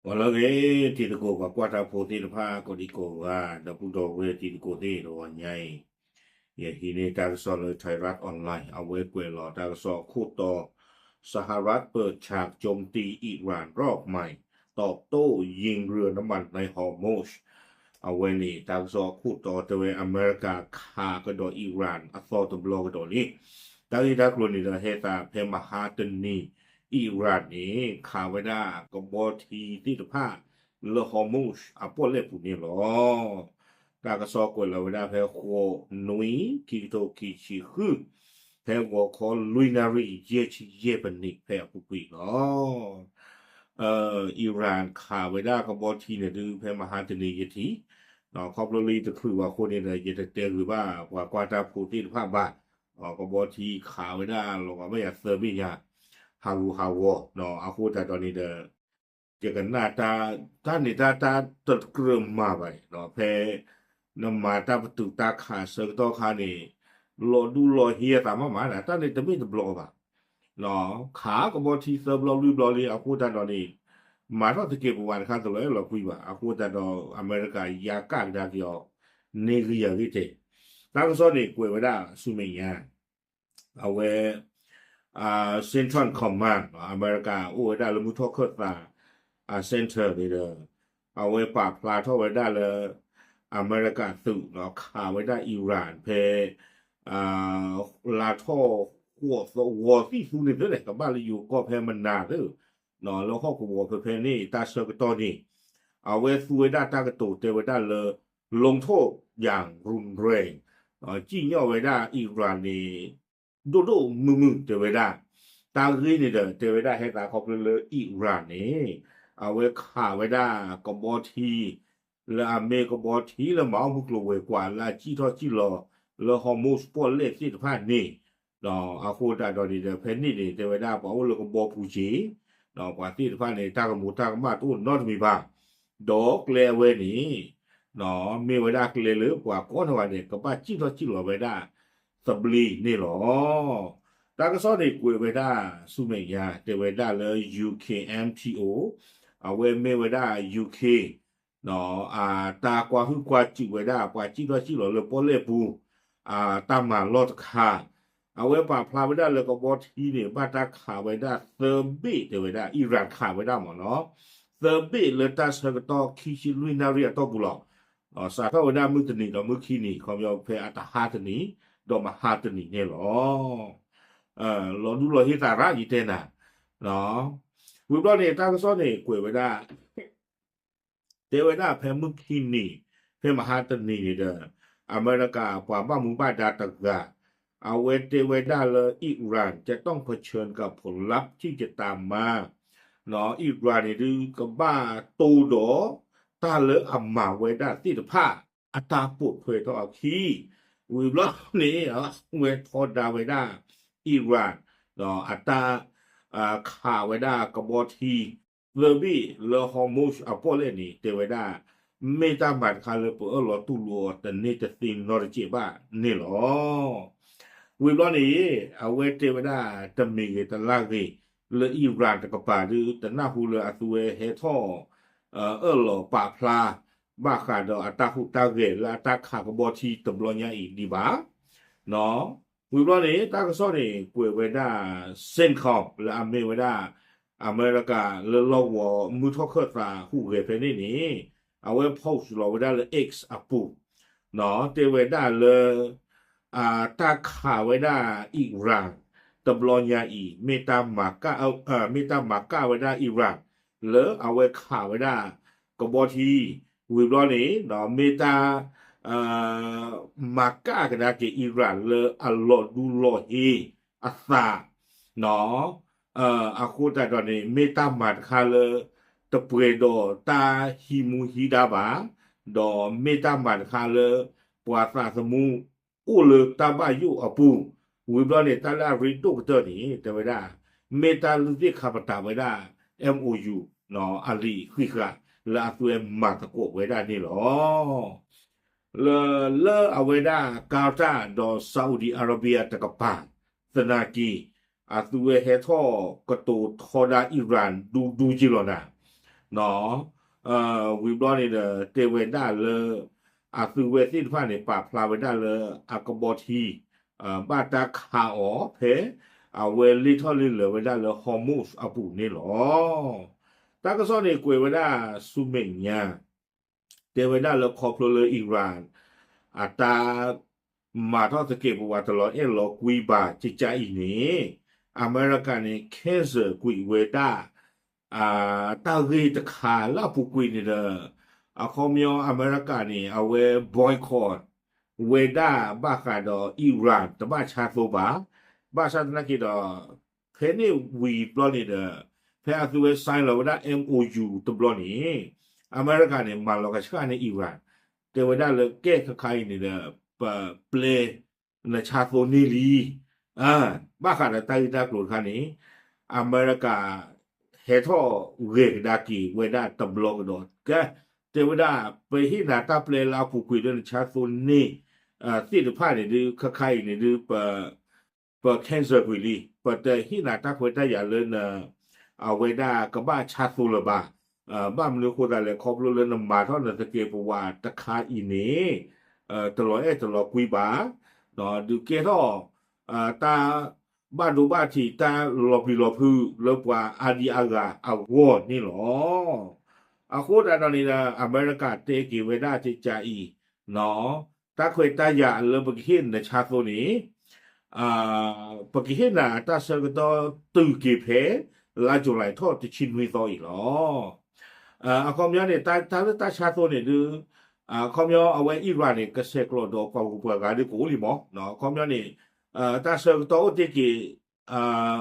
ဂီၤလၢအဂ့ၤ တံၤသကိးပှၤကွၢ်တၢ်ဖိသ့ၣ်တဖၣ် ကိးဒံကိးဂၤ ဒီပုၢ်ဒီဝဲၢ်တံၤသကိးသ့ၣ်တဂီၤညါအံၤ, ယဟံးန့ၢ်တၢ်ကစီၣ်လၢ Thairath Online အဝဲကွဲးလီၤတၢ်ကစီၣ်အခိၣ်တီ, สหรัฐเปิดฉากโจมตีอิหร่านรอบใหม่ ตอบโต้ยิงเรือน้ำมันในฮอร์มุซ အဝဲန့ၣ်တၢ်ကစီၣ်အခိၣ်တီတဲဝဲ အမဲရကၤခးကဒီး Iran အသီတဘျီကဒီးလံ. တၢ်ဂ့ၢ်တၢ်ကျိၤန့ၣ်ဒီး ဟဲသးဖဲမဟါတနံၤ Iran န့ၣ် ခးဝဲဒၣ်ကဘီထံသ့ၣ်တဖၣ်လၢ Hormuz အပီၣ်လဲၣ်ပူၤန့ၣ်လီၤ. တၢ်ကစီၣ်ကွဲးလီၤဝဲဒၣ်ဖဲ ဃိးနွံ ခံကထိခံဆံဃု ဖဲဂီၤခီလွံၢ်နၣ်ရံၣ် ယဲၢ်ဆံယဲၢ်မံးနံး ဖဲအပူၤကွံာ်လီၤ. Iran ခးဝဲဒၣ်ကဘီထံန့ၣ်ဒုး ဖဲမဟါတနံၤယထံၣ်, ခီဖျိလၢယတချုးဘၣ်အဃိန့ၣ်ဒီး ယတတဲဂ့ၤဘၣ်ပှၤကွၢ်တၢ်ဖိသ့ၣ်တဖၣ်ဘၣ်. ကဘီထံခးဝဲဒၣ်လီၤဂာ်ဘၣ်ယၤသၢဘ့ၣ်ညါ, ဟးဂူာ်ဟးဂီၤ, အဃိသတးဒီးန့ၣ်ဒီး ယကနၣ်တၢ်, တၢ်န့ၣ်တၢ်တကြၢးမၤဘၣ်, ဖဲနမၤတၢ်ပတုာ်တၢ်ခးအဆၢကတီၢ်ခါန့ၣ် လီၤဒူလီၤဟ့အသးမးမး, တၢ်န့ၣ်တမ့ၢ်တဘျီဘၣ်. ခးကဘီထံသၢဘျီလွံၢ်ဘျီလံ အဃိသတးဒီးန့ၣ် မၤထီၣ်သက့းပဝးတခါတလီၤအဲၣ်လီၤကွံဘၣ်. အဃိသတးဒီး အမဲရကၤယါကၣ်ကဒါက့ၤအီၤ န့ၢ်ဂံၢ်ယၤဂ့ၤတဲာ်. တၢ်ကစီၣ်န့ၣ်ကွဲးဝဲဒၣ်ဆူမဲာ်ညါ အဝဲ Central Command အမဲရကၤအိၣ်ဝဲဒၣ်လၢမုၢ်ထီၣ်ခၢၣ်သး အ center န့ၣ်ဒီး အဝဲပာ်ဖျါထီၣ်ဝဲဒၣ်လၢ အမဲရကၤသုးခးဝဲဒၣ် Iran ဖဲ လါထီၣ်ဃိးသီ ဂီၤသံၣ်သူန့ၣ်သ့လဲၣ် ကဘၣ်လၢယိၤကီၢ်ဖဲမနၤသ့ လၢဟီၣ်ကဝီၤဖဲဖဲန့ၣ် တၢ်ဆၢကတီၢ်န့ၣ် အဝဲသူဝဲဒၣ်တၢ်ကတိၤတဲဝဲဒၣ်လၢ ลงโทษอย่างรุนแรง စံၣ်ညီၣ်ဝဲဒၣ် Iran န့ၣ် ဒိၣ်ဒိၣ်မုၢ်မုၢ်တဲဝဲဒၣ်. တၢ်ဂ့ၢ်န့ၣ်ဒီး တဲဝဲဒၣ်ဟဲသးခီဖျိလၢ Iran န့ၣ် အဝဲခးဝဲဒၣ်ကဘီထံ လၢအမ့ၢ်ကဘီထံလၢမၤအီၣ်မုၢ်ကျိၤဝဲၤကွာ်လၢအစံၣ်ထီၣ်စံၣ်လီၤလၢ Hormuz ပီၣ်လဲၣ်သ့ၣ်တဖၣ်န့ၣ် အဃိသတးဒီးန့ၣ်ဒီး ဖဲန့ၣ်န့ၣ် တဲဝဲဒၣ်ပှၤအိၣ်လၢကဘီပူၤက့ၤ ပှၤသ့ၣ်တဖၣ်န့ၣ် တၢ်ကမူၤတၢ်ကမၣ်တအိၣ်နီတမံၤဘၣ်. ဒီးကျဲအဝဲန့ၣ် မ့ၢ်ဝဲဒၣ်ကျဲလၢပှၤကိးနီၢ်ဂၤဒဲး ကဘၣ်စံၣ်ထီၣ်စံၣ်လီၤဝဲဒၣ်သဘျ့န့ၣ်လီၤ. တၢ်ကစီၣ်န့ၣ်ကွဲးဝဲဒၣ်ဆူမဲာ်ညါ တဲဝဲဒၣ်လၢ ယူၣ်ခ့ၣ် M T O အဝဲမ့ၢ်ဝဲဒၣ် ယူၣ်ခ့ၣ် တၢ်ကွၢ်ဟုၣ်ကွၢ်စူၣ်ဝဲဒၣ် ပှၤစံၣ်ထီၣ်စံၣ်လီၤလၢပီၣ်လဲၣ်ပူၤ တၢ်မၤလီၢ်တခါ အဝဲပာ်ဖျါဝဲဒၣ်လၢကဘီထံန့ၣ် ဘၣ်တၢ်ခးဝဲဒၣ်သၢဘ့ၣ်တဲဝဲဒၣ် Iran ခးဝဲဒၣ်မ့ၢ်နီၤ သၢဘ့ၣ်လၢတၢ်ဆၢကတီၢ်ခံဆံလွံၢ်နၣ်ရံၣ်အတီၢ်ပူၤလီၤ. စးထီၣ်ဝဲဒၣ်မုၢ်တနံၤဒီးမုၢ်ခံနံၤ ခီပညီဖဲအတဟါတနံၤ ဒီးမဟါတနံၤန့ၣ်လီၤ. လီၤဒူလီၤဟ့သးရၣ်ယတဲနၤ ဝံၤဘျီန့ၣ် တၢ်ကစီၣ်န့ၣ် ကွဲးဝဲဒၣ် တဲဝဲဒၣ်ဖဲမုၢ်ခံနံၤ ဖဲမဟါတနံၤန့ၣ်ဒီး အမဲရကၤပှၤဘၣ်မူဘၣ်ဒါတဂၤ အဝဲတဲဝဲဒၣ်လၢ Iran จะต้องเผชิญกับผลลัพธ์ที่จะตามมา Iran န့ၣ်ဒုးကဘၣ်တိၢ်ဒီး တၢ်လၢအမၤဝဲဒၣ်သ့ၣ်တဖၣ် အတၢ်ပိာ်ထွဲထီၣ်အခံ ဝံၤဘျီန့ၣ် အဝဲထီဒါဝဲဒၣ် Iran ဒီးအတၢ် ခးဝဲဒၣ်ကဘီထံ သၢဘ့ၣ်လၢ Hormuz အပီၣ်လဲၣ်န့ၣ် တဲဝဲဒၣ် မ့ၢ်တၢ်မၤတခါလၢပအၢၣ်လီၤတူၢ်လိာ်အီၤတန့ၢ်တသ့နီတစဲးဘၣ်န့ၣ်လီၤ. ဝံၤဘျီန့ၣ် အဝဲတဲဝဲဒၣ်တမံၤဂ့ၤတလၢ်ဂ့ၤ လၢ Iran တကပၤဒုး တနၢ်ဟူလၢအသုဝဲဟဲထီၣ် အၢၣ်လီၤပာ်ဖျါ ဘၣ်ဃးဒီးအတၢ်ဟူးတၢ်ဂဲၤလၢအတၢ်ခးကဘီထံတဘျီညါအံၤဒံးဘၣ်. ဝံၤဘျီန့ၣ် တၢ်ကစီၣ်န့ၣ် ကွဲးဝဲဒၣ် CENTCOM လၢအမ့ၢ်ဝဲဒၣ် အမဲရကၤလၢလီၢ်ကဝီၤမုၢ်ထီၣ်ခၢၣ်သးဟူးဂဲၤဖဲန့ၣ်န့ၣ် အဝဲ post လီၤဝဲဒၣ်လၢ X အပူၤ တဲဝဲဒၣ်လၢ တၢ်ခးဝဲဒၣ် Iran တဘျီညါအံၤ မ့ၢ်တၢ်မၤကၣ် မ့ၢ်တၢ်မၤကၣ်ဝဲဒၣ် Iran လၢအဝဲခးဝဲဒၣ်ကဘီထံ ဝံၤဘျီန့ၣ် မ့ၢ်တၢ် မၤကၣ်ကဒါက့ၤ Iran လၢအလီၤဒူလီၤဟ့အသး အဃိသတးဒီးန့ၣ် မ့ၢ်တၢ်မၤတခါလၢ တပှဲၤဒီးတၢ်ဟံးမူဟံးဒါဘၣ်, ဒီးမ့ၢ်တၢ်မၤတခါလၢ ပှၤသးသမူအိၣ်လၢတၢ်ဘၣ်ယိၣ်အပူၤ, ဝံၤဘျီန့ၣ်တၢ်လၢအရ့ဒိၣ်ကတၢၢ်န့ၣ် တဲဝဲဒၣ် မ့ၢ်တၢ်လုၢ်သ့ၣ်ခါပတာ်ဝဲဒၣ် M O U အလံာ်ဃံးဃာ် လၢအသုဝဲမၤသကိးဝဲဒၣ်န့ၣ်လီၤ. လၢ လၢအဝဲဒၣ် Qatar ဒီး Saudi Arabia တကပၤ သနာ်က့ အသုဝဲဟဲထီၣ်ကတိၤထီဒါ Iran ဒူဒူက့လီၤနၤ, ဝံၤဘျီန့ၣ်ဒီး တဲဝဲဒၣ်လၢ အသုးဝဲသ့ၣ်တဖၣ်န့ၣ် ပာ်ဖျါဝဲဒၣ်လၢအကဘီထံ ဘၣ်တၢ်ခးအီၤဖဲ အဝဲလ့ၢ်ထီၣ်လ့ၢ်လၢၤဝဲဒၣ်လၢ Hormuz အပူၤန့ၣ်လီၤ. တၢ်ကစီၣ်န့ၣ်ကွဲးဝဲဒၣ်ဆူမဲာ်ညါ တဲဝဲဒၣ်လၢခီဖျိလၢ Iran အတၢ်မၤထီၣ်သကဲးပဝးတလီၤအဲၣ်လီၤကွံဘၣ်ကကးအံၤန့ၣ် အမဲရကၤန့ၣ် cancel ကွံာ်ဝဲဒၣ် တၢ်ဂ့ၢ်တခါလၢအပူၤကွံာ်န့ၣ်ဒီး အခီပညီအမဲရကၤန့ၣ် အဝဲ boycott ဝဲဒၣ်ဘၣ်ဃးဒီး Iran တဘၣ်ဆါသိဘၣ်. ဘၣ်ဆၣ်သနာ်က့ဒီး ဖဲန့ၣ်ဝံၤဘျီန့ၣ်ဒီး ဖဲအသုးဝဲ sign လီၤဝဲဒၣ် MOU တဘျီန့ၣ် အမဲရကၤန့ၣ် မၤလီၤကဆှၣ်န့ၢ် Iran တဲဝဲဒၣ်လၢကဲခါခါအံၤန့ၣ်ဒီး ပပျဲ နဆါသိန့ၢ်လံ ဘၣ်ဃးဒီးတၢ်ဂ့ၢ်တၢ်ကျိၤတခါန့ၣ် အမဲရကၤ ဟဲထီၣ်ဂဲၤကဒါက့ၤဝဲဒၣ်တဘျီကဒီး ကဲ တဲဝဲဒၣ် ပဟ့ၣ်နၤတၢ်ပျဲလၢအပူၤကွံာ်လၢနဆါသိန့ၢ် သ့ၣ်တဖၣ်န့ၣ်ဒုး ခါခါအံၤန့ၣ်ဒုး ပ cancel ကွံာ်လံ ပတဟ့ၣ်နၤတၢ်ခွဲးတၢ်ယာ်လၢန အဝဲဒၣ်ကဘၣ်ဆါသိလၢၤဘၣ်. ဘၣ်မနုၤအဃိသတးလဲၣ် ခီဖျိလၢနမၤထီၣ်နသကဲးပဝးတခါအံၤန့ၣ် တလီၤအဲၣ်တလီၤကွံဘၣ် ဒုးကဲထီၣ် တၢ်ဘၣ်ဒိဘၣ်ထံး တၢ်လီၤပျံၤလီၤဖုးလၢပှၤအါဒံအါဂၤအဂီၢ်န့ၣ်လီၤ. အဃိသတးဒီးန့ၣ်ဒီး အမဲရကၤတဲက့ၤဝဲဒၣ်ကကးအံၤ တၢ်ခွဲးတၢ်ယာ်လၢပကဟ့ၣ်နဆါသိန့ၣ် ပကဟ့ၣ်နၤတၢ်ဆၢကတီၢ်တုၤက့ၤဖဲ လါယူၤလံထီၣ်တဆံနွံသီအံၤလီၤ. အခီပညီန့ၣ် တၢ်လၢတၢ်ဆါသိန့ၣ်ဒုး အခီပညီအဝဲ Iran န့ၣ် ကဆဲးကျိးဒီးပှၤဂုၤပှၤဂၤဒုးကအိၣ်လံမး အခီပညီန့ၣ် တၢ်ဆၢကတီၢ်အိၣ်တ့ၢ်က့ၤ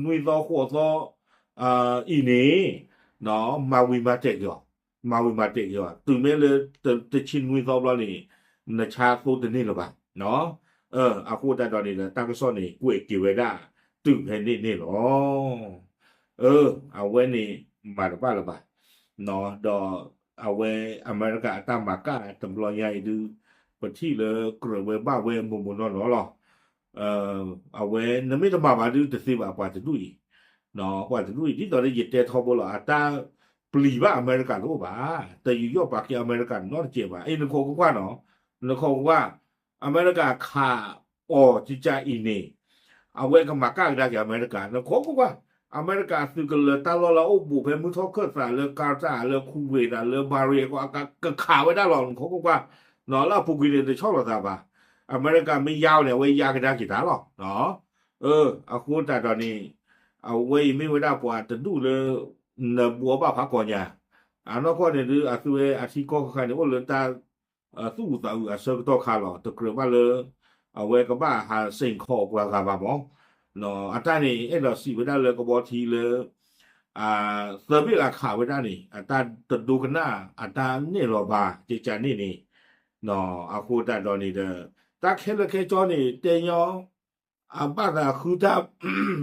နွံသီဃိးသီ အံၤန့ၣ် မၤဝံၤမၤတဲာ်က့ၤအီၤ မၤဝံၤမၤတဲာ်က့ၤအီၤ တုၤမ့ၢ်လၢ တဆံနွံသီဘျီန့ၣ် နဆါသိတန့ၢ်လၢၤဘၣ်. အဃိသတးဒီးန့ၣ်ဒီး တၢ်ကစီၣ်န့ၣ် ကွဲးက့ၤဝဲဒၣ် တုၤဖဲန့ၣ်န့ၣ်လီၤ. အဝဲန့ၣ် မၤတဘၣ်လၢၤဘၣ်. ဒီးအဝဲအမဲရကၤအတၢ်မၤကၣ်တဘျီညါအံၤဒုး ပထံၣ်လၢကြၢးဝဲဘၣ်ဝဲမိၢ်မိၢ်နီၢ်နီၢ်လီၤ. အဝဲနမ့ၢ်တမၤဘၣ်ဒုးတသ့ဘၣ်ပှၤတဒူၣ်အံၤ ပှၤတဒူၣ်အံၤ ဒ်သိးလၢယတဲထီဘိလီၤ အတၢ်ပျံၤဘၣ်အမဲရကၤတအိၣ်ဘၣ်, တယူးယီၣ်ပာ်ကဲအမဲရကၤနီတစဲးဘၣ်. အ့ နခိးကွၢ်နီၤ, နခိးကွၢ်, အမဲရကၤခးအီၤကကးအံၤန့ၣ် အဝဲကမၤကၣ်ကဒါက့ၤအမဲရကၤ, နခိးကွၢ်ကွၢ်, အမဲရကၤသုးကလၢၤတၢ်လီၢ်လၢအအိၣ်ဘူးဖဲမုၢ်ထီၣ်ခၢၣ်သးလၢ Qatar လၢ Kuwait လၢ Bahrain အကခးဝဲဒၣ်လီၤ နခိးကွၢ်ကွၢ်, လၢအပူၤကွံာ်န့ၣ်တဆီၣ်လီၤသးဘၣ်, အမဲရကၤမ့ၢ်ယါအီၤန့ၣ် အဝဲယါကဒါက့ၤတၢ်လီၤ. အဃိသတးဒီးန့ၣ် အဝဲအံၤမ့ၢ်ဝဲဒၣ်ပှၤတဒူၣ်လၢ နဘှီဘၣ်ဖးကီညါ, အနီၢ်ကီၢ်န့ၣ်ဒုး အသုဝဲအထံကီၢ်ခါန့ၣ် အိၣ်လၢတၢ်သူၣ်အုးသးအုးအဆၢကတီၢ်ခါလီၤ. တကြၢးဘၣ်လၢ အဝဲကဘၣ်ဟးစ့ၣ်ခီၣ်ပှၤဂၤဘၣ်မး. အတၢ်န့ၣ် အဲၣ်ဒိးစံးဝဲဒၣ်လၢကဘီထံလၢ သၢဘ့ၣ်လၢခးဝဲဒၣ်န့ၣ် အတၢ်တဒိကနၣ် အတၢ်နဲၣ်လီၤဘၣ် ကကးန့ၣ်န့ၣ်, အဃိသတးဒီးန့ၣ်ဒီး တၢ်ခဲလၢာ်ခဲဆ့န့ၣ် တဲညီ အဘၣ်သးဃုတၢ်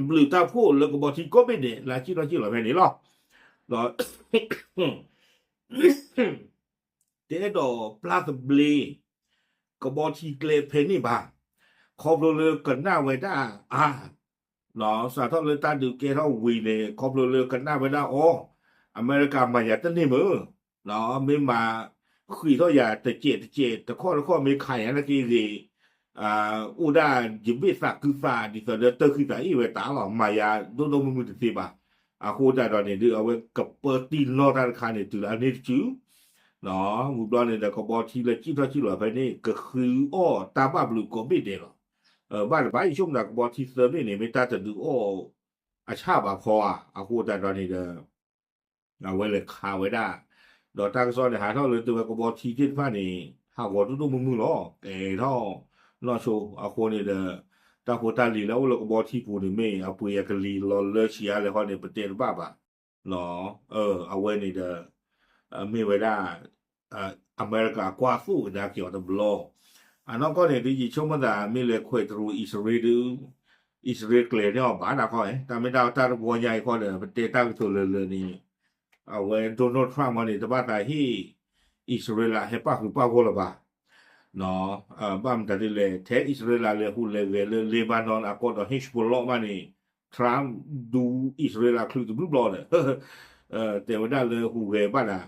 ဘျုးတၢ်ဖှိၣ်လၢကဘီထံကိးဘ့ၣ်ဒဲး လၢအစံၣ်ထီၣ်စံၣ်လီၤဖဲန့ၣ်လီၤ. ဒီး တအဲၣ်ဒိးပျၢ်သဘျ့ ကဘီထံကျဲဖဲန့ၣ်ဘၣ်. ခီဖျိလၢကနၣ်ဝဲဒၣ်အါ စးထီၣ်လၢတၢ်ဒုးကဲထီၣ်ဝံၤန့ၣ် ခီဖျိလၢကနၣ်ဝဲဒၣ်အီၤ, အမဲရကၤမၤယၤတန့ၢ်မုၢ်, မ့ၢ်မၤဃံးထီၣ်ယၤတစဲးတစဲး တခီၣ်တခီၣ်မ့ၢ်ခးယၤနာ်က့ဂ့ၤ အိၣ်ဒၣ်ယဘ့ၣ်သးကုသး ဒ်သိးဒီးတၢ်ဃံသးအ့ၣ်ဝဲတၢ်လီၤ. မၤယၤဒိၣ်ဒိၣ်မုၢ်မုၢ်တသ့ဘၣ်. အဃိသတးဒီးန့ၣ်ဒုး အဝဲကပၢတံၢ်နီၢ်တၢ်တခါန့ၣ် တုၤလၢအန့ၣ်တစု ဝံၤဘျီန့ၣ်ဒီး ကဘီထံလၢစံၣ်ထီၣ်စံၣ်လီၤဖဲန့ၣ် ကဃုအီၣ်တၢ်ဘၣ်ဘျုးကိးဘ့ၣ်ဒဲးလီၤ. ဘၣ်တဘၣ် ယဆိကမိၣ်သးကဘီထံသၢဘ့ၣ်န့ၣ် မ့ၢ်တၢ်တဒုးအီၣ်အဆၣ်ဘၣ်ဖီဧါ. အဃိသတးဒီးန့ၣ်ဒီး အဝဲလဲၤခးဝဲဒၣ်, ဒီးတၢ်ကစီၣ်န့ၣ် ဟးထီၣ်လၢတဲဝဲကဘီထံသ့ၣ်တဖၣ်န့ၣ် ဟးဂီၤဒိၣ်ဒိၣ်မုၢ်မုၢ်လီၤ. ကဲထီၣ်နီၢ်ဆိ အဃိန့ၣ်ဒီး တၢ်ဖိတၢ်လံၤလၢအအိၣ်လၢကဘီထံပူၤန့ၣ် မ့ၢ်အပှ့ၤအကလံၤလီၤလၢဆံးအါလဲၣ်ဃီန့ၣ် ပတဲတဘၣ်ဘၣ်. အဝဲန့ၣ်ဒီး မ့ၢ်ဝဲဒၣ် အမဲရကၤကွၢ်သိၣ်ကဒါက့ၤအီၤတဘျီ. အနီၢ်ကီၢ်န့ၣ်ဒုး ယဆိကမိၣ်သးမ့ၢ်လဲၤခွဲးတရူးအံၣ်စရ့လးဒုး အံၣ်စရ့လးကျဲၤန့ၢ်အီၤဘၣ်နၤခီ, တၢ်မ့ၢ်တၢ်တၢ်တဘျီညါအံၤခီဒီး ပတဲတၢ်ကတိၤလၢာ်လၢာ်န့ၣ် အဝဲ Donald Trump မ့ၢ်န့ၣ် တဘၣ်သးဟ့ၣ် အံၣ်စရ့လးဟဲပၣ်ဃုာ်ပၣ်ဂီၢ်လၢၤဘၣ်. ဘၣ်မတၤဒ်လဲၣ် ထဲအံၣ်စရ့လးလဲၤဟူးလဲၤဂဲၤလၢ Lebanon အကီၢ်ဒီး Hezbollah မ့ၢ်န့ၣ် Trump ဒူအံၣ်စရ့လးချုးတဘျုးဘျီဒီး တဲဝဲဒၣ်လၢဟူးဂဲၤဘၣ်ဒၣ်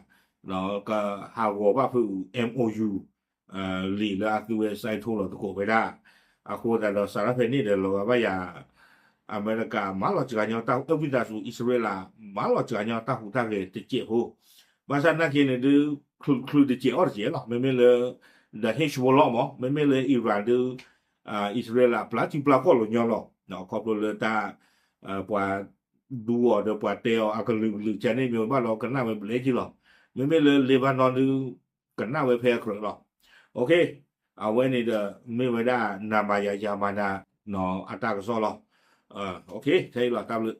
ကဟးဂီၤဘၣ်ဖုး M O U လံာ်လၢအသုဝဲ sign ထိုးလီၤသကိးဝဲဒၣ်. အဃိသတးဒီး စးထီၣ်ဖဲန့ၣ်ဒီး လီၤဂာ်ဘၣ်ယၤ အမဲရကၤ မၤလီၤစှၤညီတၢ် အဝံသးစူၤ အံၣ်စရ့လး မၤလီၤစှၤညီတၢ်ဟူးတၢ်ဂဲၤတစဲးဖိ, ဘၣ်ဆၣ်နာ်က့န့ၣ်ဒုး ချုးချုးတစဲးအီၣ်တစဲးလီၤ. မ့မ့ၢ်လၢ the Hezbollah မး မ့မ့ၢ်လၢ Iran ဒုး အံၣ်စရ့လး ပျၢ်ထံပျၢ်ကီၢ်လီၤညီလီၤ. ခီဖျိလၢတၢ် ပှၤဒူအီၤဒီးပှၤတဲအီၤအကလုာ်ကလုာ်ကန့ၣ် မ့ၢ်ဘၣ်လီၤကနၣ်ဝဲဘျဲၣ်က့လီၤ. မ့မ့ၢ်လၢ Lebanon ဒုး ကနၣ်ဝဲဖဲအကြၢးလီၤ. အဝဲန့ၣ်ဒီး မ့ၢ်ဝဲဒၣ် နၤမၤယၤယၤမၤနၤ အတၢ်ကစီၣ်လီၤ. ထဲအံၤလီၤ တၢ်ဘျုး